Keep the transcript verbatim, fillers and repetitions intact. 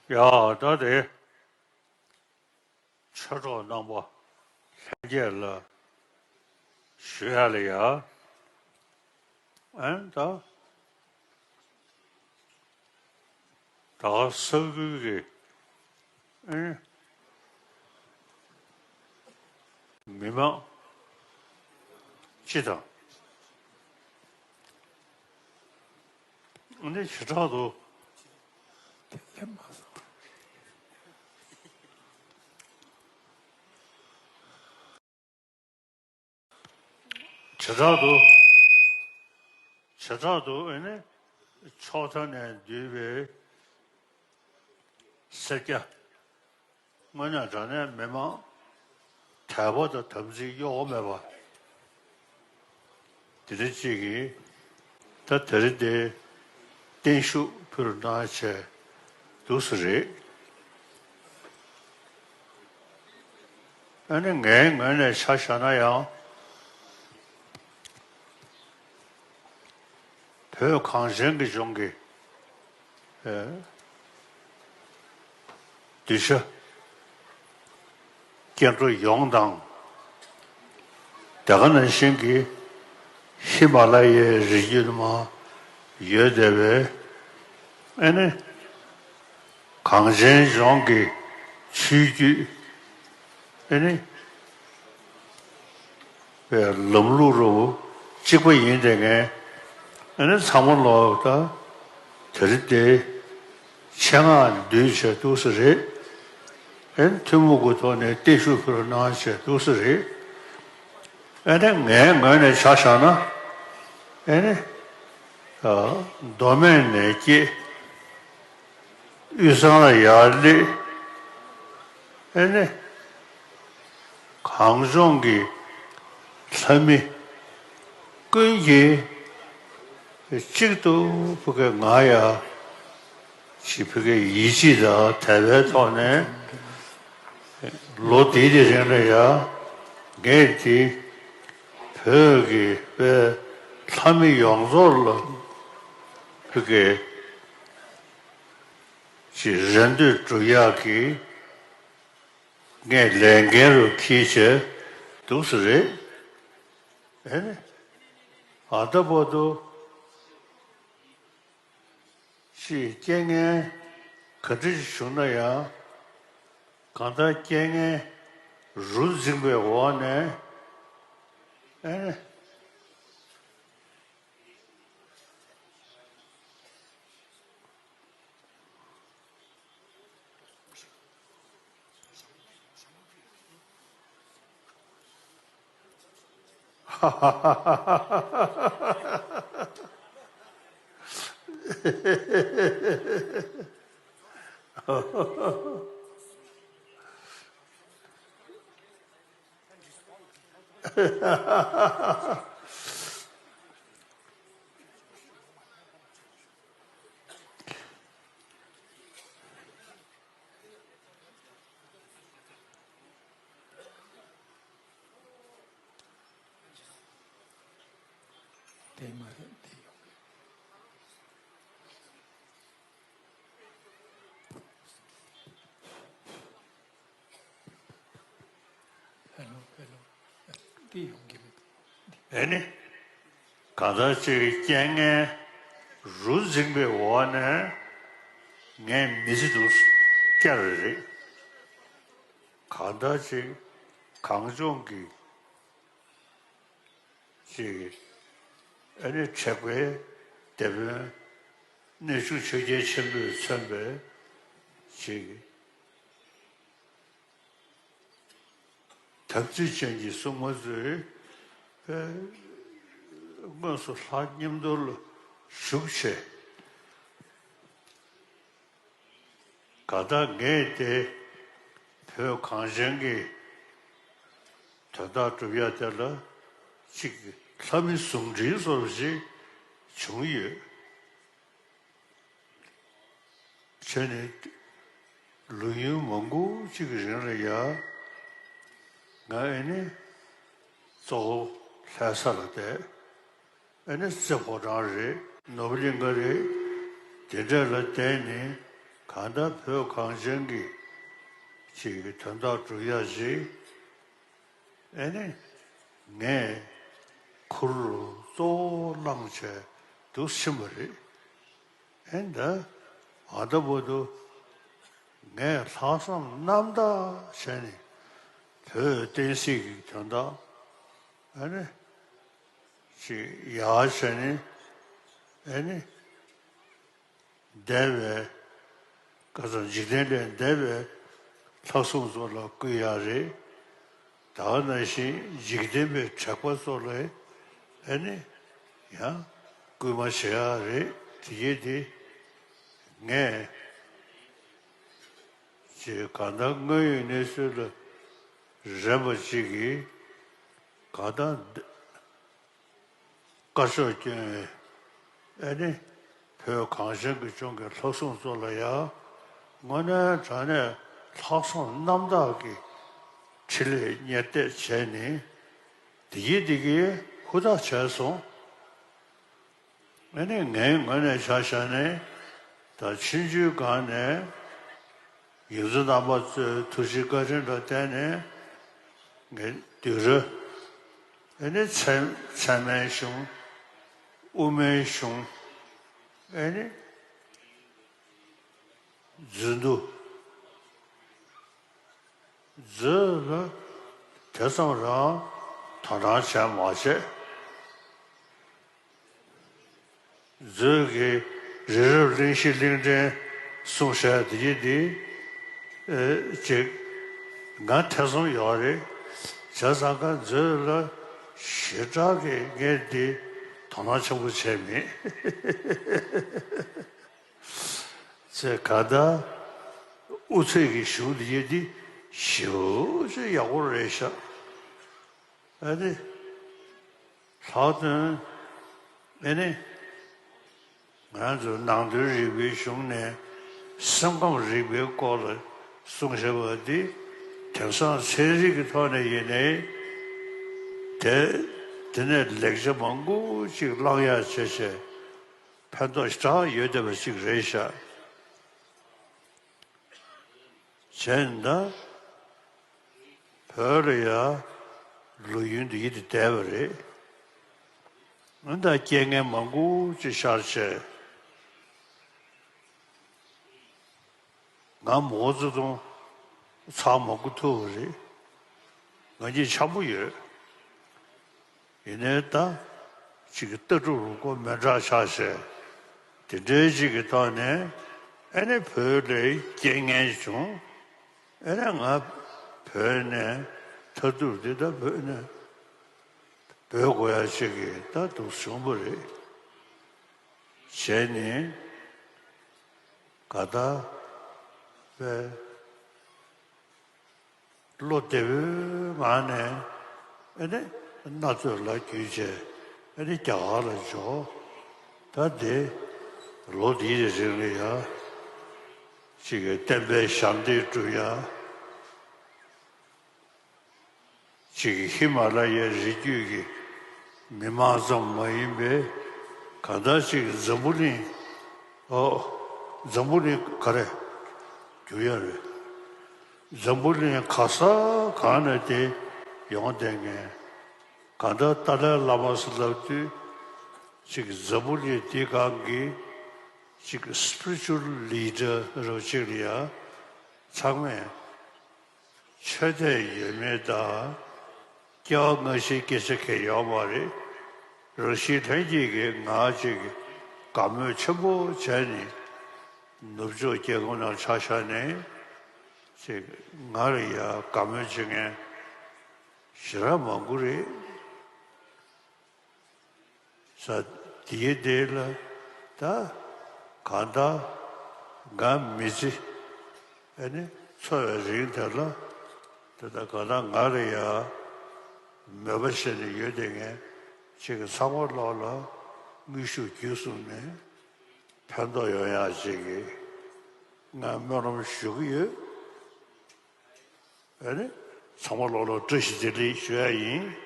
ཡ་ད་དེ། ཆོས་གྲོགས་རྣམ་པ་ལྷན་རྒྱས་ལ་ཞུ་ཡ་ལ་ཡ། ཨན་ད། ད་ག་ས་ཁུལ་གྱི་ཨན་མི་མང་སྤྱི་དང་། ཨ་ནི་བྱེ་བྲག་ཏུ། བྱེ་བྲག་ཏུ། བྱེ་བྲག་ཏུ་ཨ་ནི་ཕྱོགས་མཐའ་ནས་འདུས་པའི་སེར་སྐྱ། དངོས་གནས་དྲང་གནས་མི་མང་དད་པ་དང་དམ་ཚིག་གཡོ་བ་མེད་པ། དེ་འདྲ་གཅིག་གིས་ད་དེ་རིང་འདི་བརྟན་བཞུགས་ཕུལ་གནང་བྱས་འདུག་སེ་རེད། ཨ་ནི་ངའི་ངོས་ནས་ཆ་བཞག་ན་ཡང་། བོད་གངས་ཅན་གྱི་ལྗོངས་ཀྱི་ཨེ་གདུལ་བྱ་སྐྱེ་འགྲོ་ཡོངས་དང་། དེ་ག་ནང་བཞིན་གྱི་ཧི་མ་ལ་ཡའི་རི་རྒྱུད་མ་ཡོད་བསྡད་པའི་ཨེ་ནི། གངས་ཅན་ལྗོངས་ཀྱི་ཆོས་བརྒྱུད་ཨེ་ནི་པའི་ལམ་ལུགས་རུ་གཅིག་པ་ཡིན་དེ་ངས་ཨེ་ནི་ཚང་མ་ལོག་ད་དེ་རིང་འདི་ཆེད་མངགས་འདུས་བྱས་འདུག་སེ་རེད། ཨེ་ནི་ཐུན་མོང་གི་ཐོག་ནས་བརྟན་བཞུགས་ཕུལ་གནང་བྱས་འདུག་སེ་རེད། ཨེ་ནི་ངའི་ངོས་ནས་ཆ་བཞག་ན་ཨེ་ནི་མདོ་སྨད་ནས་སྐྱེས། དབུས་གཙང་ལ་ཡར་སླེབས། ཨེ་ནི། གངས་ལྗོངས་ཀྱི་ལྷ་མི་ཀུན་གྱིས་གཅིག་ཏུ་ཕ་གི་ང་ཡ་ཞིག་ཕ་གི་ཡིད་ཆེས་དང་དད་པའི་ཐོག་ནས་ལོ་འདིའི་རིང་ལ་ཡ་ངས་འདི་བོད་ཀྱི་དཔེ་ལྷ་མི་ཡོངས་རྫོགས་ལ་ཕ་གི་ཅིག་རེ་འདོད་སྒྲུབ་ཡག་གི་ངས་ལས་འགན་རུ་འཁྱེར་བྱས་འདུག་སེ་རེད། ཨེ་ནི། ཨ་ད་བར་དུ་ཅིག་རྐྱེན་ངན་ག་འདྲ་ཞིག་བྱུང་ན་ཡང་། གང་ལྟར་རྐྱེན་ངན་རུ་འཛིངས་པའི་འོག་ནས་ཨེ་ནི། དེ་མ་རེད་དེ་ཡོང་གི། ཧེ་ལོ་ཧེ་ལོ། འདི་ཡོང་གི་མེད། ཨེ་ནི། གང་ལྟར་ཅིག་རྐྱེན་ངན་རུ་འཛིངས་པའི་འོག་ནས་ངས་མི་ཚེ་འདུག་བསྐྱལ་བ་རེད། གང་ལྟར་ཅིག་གངས་ལྗོངས་ཀྱི་ཅིག་ཨེ་ནི་དྲེགས་པའི་དེད་དཔོན་གནས་ཆུང་ཆོས་རྒྱལ་ཆེན་པོས་མཚོན་པའི་ཅིག་དམ་ཚིག་ཅན་གྱི་སྲུང་མ་ཚོས་དངོས་སུ་ལྷ་མཉམ་དུ་ལ་བཞུགས་བྱས། གང་ལྟར་ངས་དེ་བོད་གངས་ཅན་གྱི་དོན་དག་སྒྲུབ་ཡ་དེ་ལ་གཅིག་ལྷ་མི་ཟུང་འབྲེལ་བཟོ་འདྲ་ཞིག་བྱུང་ཡོད། བྱས་ནས་ལོ་ཡུན་མང་པོ་གཅིག་གི་རིང་ལ་ཡ་ང་ཨེ་ནི་གཙོ་བོ་ལྷ་ས་ལ་བསྡད། ཨེ་ནི་རྩེ་ཕོ་བྲང་རེད། ནོར་བུ་གླིང་ག་རེད། དེ་འདྲ་ལ་བསྡད་ནས་ ད་ལྟ་བོད་གངས་ཅན་གྱི་ཅིག་དོན་དག་སྒྲུབ་ཡག་ཅིག་ཨེ་ནི་ངས་ཁུར་གཙོ་བོ་བླངས་བྱས་འདུག་ཕྱིན་པ་རེད། ཨེ་ད་ཨ་ད་བར་དུ་ངས་ལྷག་བསམ་རྣམ་དག་བྱས་ནས་བོད་བསྟན་སྲིད་ཀྱི་དོན་དག་ཨེ་ནི་ཅིག་ཡག་བྱས་ནས་ཨེ་ནི། འདས་པའི་ཁ་སང་འཇིག་རྟེན་ལས་འདས་པའི་ལྷ་སྲུང་ཚོ་ལ་བསྐུལ་ཡག་རེད། ད་ག་ནང་བཞིན་འཇིག་རྟེན་པའི་དྲེགས་པ་ཚོ་ལ་ཨེ་ནི་ཡང་སྐུལ་མ་བྱེད་ཡག་རེད། དེ་གས་དེ་ངས་ཅེས་གང་ལྟར་དངོས་ཡོད་གནས་ཚུལ་ལ་རན་པ་གཅིག་གིས་གང་ལྟར་བཀའ་ཤོག་བསྐྱོན་ཡོད། ཨེ་ནི། བོད་གངས་ཅན་གྱི་ལྗོངས་ཀྱི་ལྷ་སྲུང་ཚོ་ལ་ཡང་དངོས་གནས་དྲང་གནས་ལྷག་བསམ་རྣམ་དག་གིས་འཕྲིན་ལས་གཉེར་གཏད་བྱས་ནས་བདེ་སྐྱིད་བདེ་སྐྱིད་ཧུར་ཐག་བྱས་སོང་། ཨེ་ནི་ངའི་ངོས་ནས་ཆ་བཞག་ནས་ད་ཆུང་ཆུང་སྒང་ནས། ཡོངས་འཛིན་རྣམ་པ་ཚོའི་ཐུགས་རྗེ་བཀའ་དྲིན་ལ་བརྟེན་ནས་ངས་དུས་རབས་ཨེ་ནི་ཚད་ཚད་མའི་གཞུང་། དབུ་མའི་གཞུང་། ཨེ་ནི་མཛོད་འདུ་མཛོད་ལ་དེ་ཙམ་རང་དོ་སྣང་བྱས་མ་བྱས། མཛོད་ཀྱི་རི་རབ་གླིང་བཞི་གླིང་ཕྲན་གསུང་བཤད་འདི་འདི་ཨེ་ཅིག་ང་ཐེ་ཚོམ་ཡོད་རེད། བྱས་ཙང་ཀ་མཛོད་ལ་ཞེ་དྲག་གི་ངས་འདི་དོ་སྣང་ཆེན་པོ་བྱས་མེད། ཚེ་ག་ད་དབུ་ཚད་ཀྱི་གཞུང་འདི་འདི་ཞེ་པོ་ཅིག་ཡག་པོ་རེད་ཤག་ཨ་ནི། ལྷག་དོན་ཨེ་ནི། ང་ཚོ་ནང་དོན་རིག་པའི་གཞུང་ནས་སེམས་ཁམས་རིག་པའི་སྐོར་ལ་གསུང་བཞག་པ་འདི་དེང་སང་ཚན་རིག་གི་ཐོག་ནས་ཡིན་ནའི་དེ་དེ་ནས་ལེགས་ཆ་མང་པོ་ཅིག་བླང་ཡག་བྱས་བྱས་ཕན་ཐོགས་ཞེ་དྲག་ཡོད་བསྡད་པ་ཅིག་རེད་ཤག་བྱས་ན་བོད་ལ་ཡ་ལོ་རྒྱུས་འདི་ཡིད་དུ་བསྡད་པ་རེད། ཨ་ད་རྐྱེན་ངན་མང་པོ་ཅིག་ཤར་བྱས། ང་མའོ་ཙེ་ཏུང་ཚང་མ་མགོ་ཐུག་པ་རེད། ང་གཉིས་འཆམ་པོ་ཡོད། ཡིན་ནའི་ད་ཅིག་གི་ལྟ་གྲུབ་རུ་སྐོར་མི་འདྲ་ཆགས་བྱས། དེ་འདྲའི་ཅིག་གི་ཐོག་ནས་ཨེ་ནི་བོད་ལ་རྐྱེན་ངན་བྱུང་། ཨེ་ནི་ང་བོད་ནས་མཐའ་ཐུག་འདི་ད་བོད་ནས་བོད་དགོས་ཡ་ཅིག་གི་ད་འདུག་བྱུང་བ་རེད། བྱས་ནས་ག་ད་བས། བློ་བདེ་པོའི་ངང་ནས་ཨེ་ནི་མནའ་མཛོད་ལ་བརྒྱུད་བྱས་ཨེ་ནི་རྒྱ་གར་ལ་འབྱོར། ད་དེ་ལོ་འདིའི་རིང་ལ་ཡ་ཅིག་གི་བསྟན་པའི་ཞབས་འདེགས་སྒྲུབ་ཡ། ཅིག་གི་ཧི་མ་ལ་ཡའི་རི་རྒྱུད་ཀྱི་མི་མང་ཙམ་མ་ཡིན་པའི་གང་ལྟར་ཅིག་འཛམ་བུ་གླིང་། ཨོ། འཛམ་བུ་གླིང་ག་རེ་རྒྱུ་ཡ་རེད། འཛམ་བུ་གླིང་ག་ས་གང་ནས་དེ་ཡོང་བསྡད་མཁན། གང་ལྟར་ཏཱ་ལའི་བླ་མ་ཟེར་ལབ་དུས་ཅིག་འཛམ་བུ་གླིང་འདི་སྒང་གི་ཅིག་spiritual leader་རོ་ཅིག་ལ་ཡ་ཚང་མས། ཆོས་དད་ཡོད་མེད་དང་སྐྱེ་བ་སྔ་ཕྱིའི་སྐད་ཆ་གང་ཡོད་མ་རེད། རང་བཞིན་ལྷན་སྐྱེས་ཀྱི་ངག་ཅིག་དགའ་མོས་ཆེན་པོ་བྱས་ནས་ནུབ་ཕྱོགས་རྒྱལ་ཁབ་ནང་ཆ་བཞག་ནས་ཅིག་ང་ལ་ཡ་དགའ་མོས་བྱེད་མཁན་ཞེ་དྲག་མང་པོ་རེད། ས་དེའི་དེ་ལ་ད་གང་ལྟར་ང་མི་ཚེ་ཨ་ནི་འཚོ་བའི་རིང་དེ་ལ་ད་ལྟ་གང་ལྟར་ང་ལ་ཡ་མོས་པ་བྱས་ནས་ཡོད་བསྡད་མཁན་ཅིག་གི་ཚང་མ་ལོག་ལ་དངོས་ཤུགས་བརྒྱུད་གསུམ་ནས་ཕན་ཐོགས་ཡོང་ཡག་ཅིག་གི་ང་སྨོན་ལམ་ཞུ་གི་ཡོད། ཨ་ནི་ཚང་མ་ལོག་ལ་བཀྲ་ཤིས་བདེ་ལེགས་ཞུ་ཡ་ཡིན།